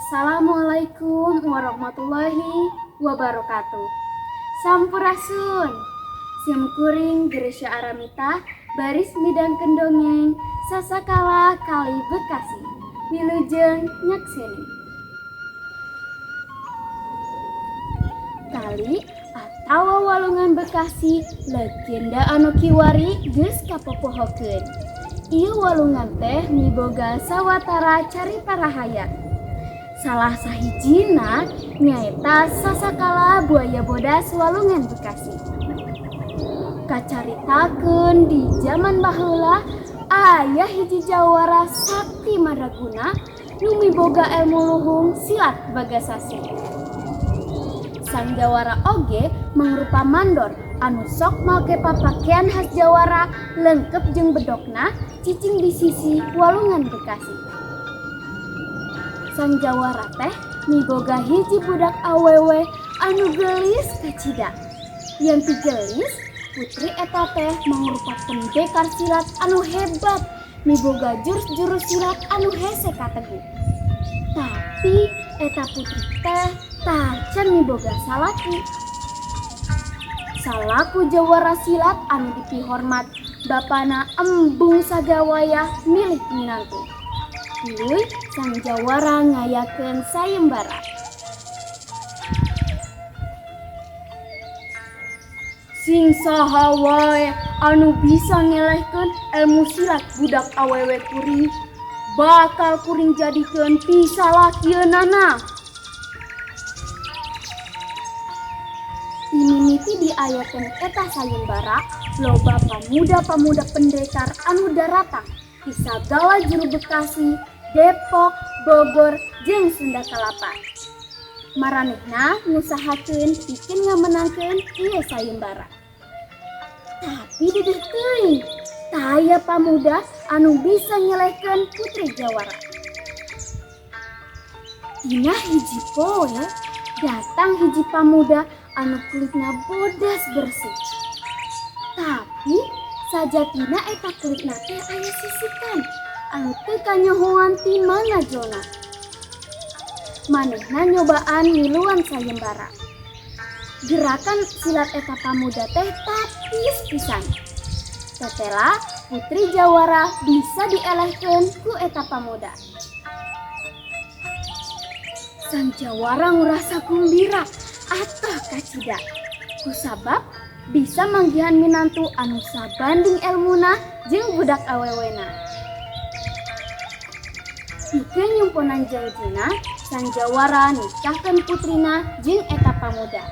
Assalamualaikum warahmatullahi wabarakatuh. Sampurasun. Sim kuring Gresya Aramita baris midangkeun dongeng Sasakala Kali Bekasi. Wilujeng nyakseni. Kali atawa Walungan Bekasi legenda anu kiwari geus kapopohokeun. Ieu walungan teh miboga sawatara carita rahayat. Salah sahijina nyaeta Sasakala Buaya Bodas Walungan Bekasi. Kacaritakeun di jaman baheula aya hiji jawara sakti mandraguna nu miboga elmu luhung silat bagasasi. Sang jawara oge mangrupa mandor anu sok make papakean khas jawara lengkep jeung bedogna cicing di sisi Walungan Bekasi. Sang jawara teh miboga hiji budak awewe anu geulis kacida. Yang tigelis putri eta teh mangrupa pendekar silat anu hebat miboga jurus-jurus silat anu hese kategu. Tapi eta putri teh tacan miboga salaki. Salaku jawara silat anu dipihormat bapana embung sagawayah milih minantu. Tuluy sang jawara ngayakeun sayembara. Sing saha wae anu bisa ngelehkeun elmu silat budak awewe kuring bakal kuring jadikeun pisalakieunana. Mimiti diayakeun eta sayembara, loba pamuda-pamuda pendekar anu daratang di sagala juru Bekasi, Depok, Bogor, jeung Sunda Kalapa. Maranehna ngusahakeun pikeun ngamenangkeun ieu sayembara. Tapi deudeuh teuing, taya pamuda anu bisa nyelehkeun putri jawara. Dina hiji poe datang hiji pamuda anu kulitna bodas bersih. Tapi sajatina eta kulitna teh aya sisikan anu teu kanyohoan ti mana jona. Manehna nyobaan miluan sayembara. Gerakan silat eta pamuda teh tapis pisan. Tetela putri jawara bisa dielehkeun ku eta pamuda. Sang jawara ngrasa gumbira atah kacida. Kusabab bisa manggihan minantu anu sabanding elmuna jeung budak awewena. Pikeun nyumponan janjina, sang jawara nikahkeun putrina jeung eta pamuda.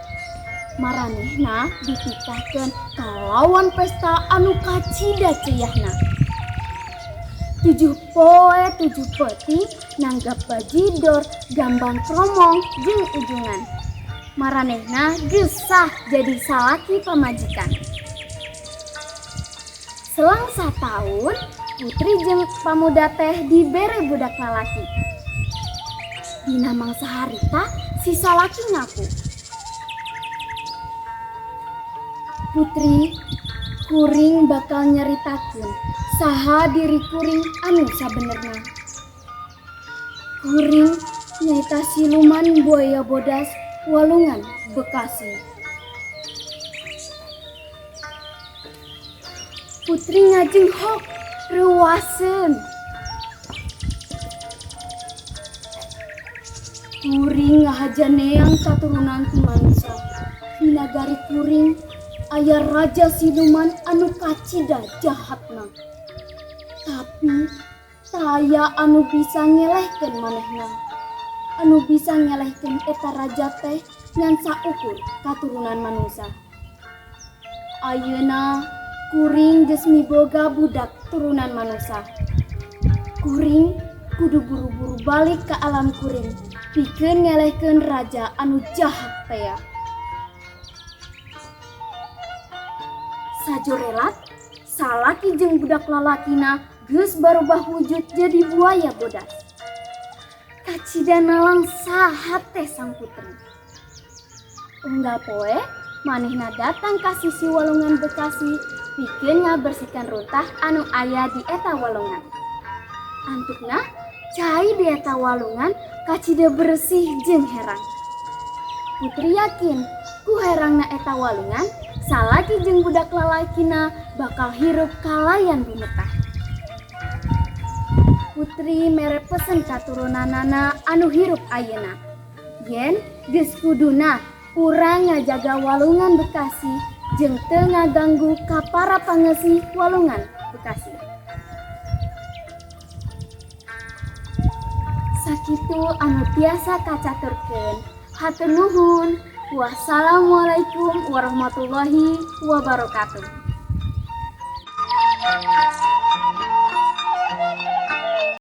Maranehna ditikahkeun kalawan pesta anu kacida ceyahna. 7 poe 7 peuting nanggap bajidor, gambang kromong jeung ujungan. Maranehna gesah jadi salaki pamajikan. Selang sataun, putri jeung pamuda teh dibere budak lalaki. Dina mangsa harita si salaki ngaku. Putri, kuring bakal nyaritakeun saha diri kuring anu sabenerna. Kuring nyaeta siluman buaya bodas Walungan Bekasi. Putri ngajenghok reuaseun. Kuring ngahaja neang katurunan ti manusa. Di nagari kuring aya raja siluman anu kacida jahatna. Tapi taya anu bisa ngelehkeun manehna. Anu bisa ngelehkeun eta raja teh ngan saukur katurunan manusa. Ayeuna kuring geus miboga budak turunan manusa. Kuring kudu buru-buru balik ka alam kuring pikeun ngelehkeun raja anu jahat tea. Sajorelat salaki jeung budak lalakina geus barubah wujud jadi buaya bodas. Kacida nalangsa hate sang putri. Unggal poe manehna datang ka sisi Walungan Bekasi pikeun ngabersihkan runtah anu aya di eta walungan. Antukna cai di eta walungan Kacida bersih jeung herang. Putri yakin ku herangna eta walungan, salaki jeung budak lalakina bakal hirup kalayan rumetah. Putri mere pesen ka turunanana anu hirup ayeuna. Yen geus kuduna urang ngajaga Walungan Bekasi jeung teu ngaganggu ka para pangeusi Walungan Bekasi. Sakitu anu tiasa kacaturkeun. Hatur nuhun. Wassalamualaikum warahmatullahi wabarakatuh.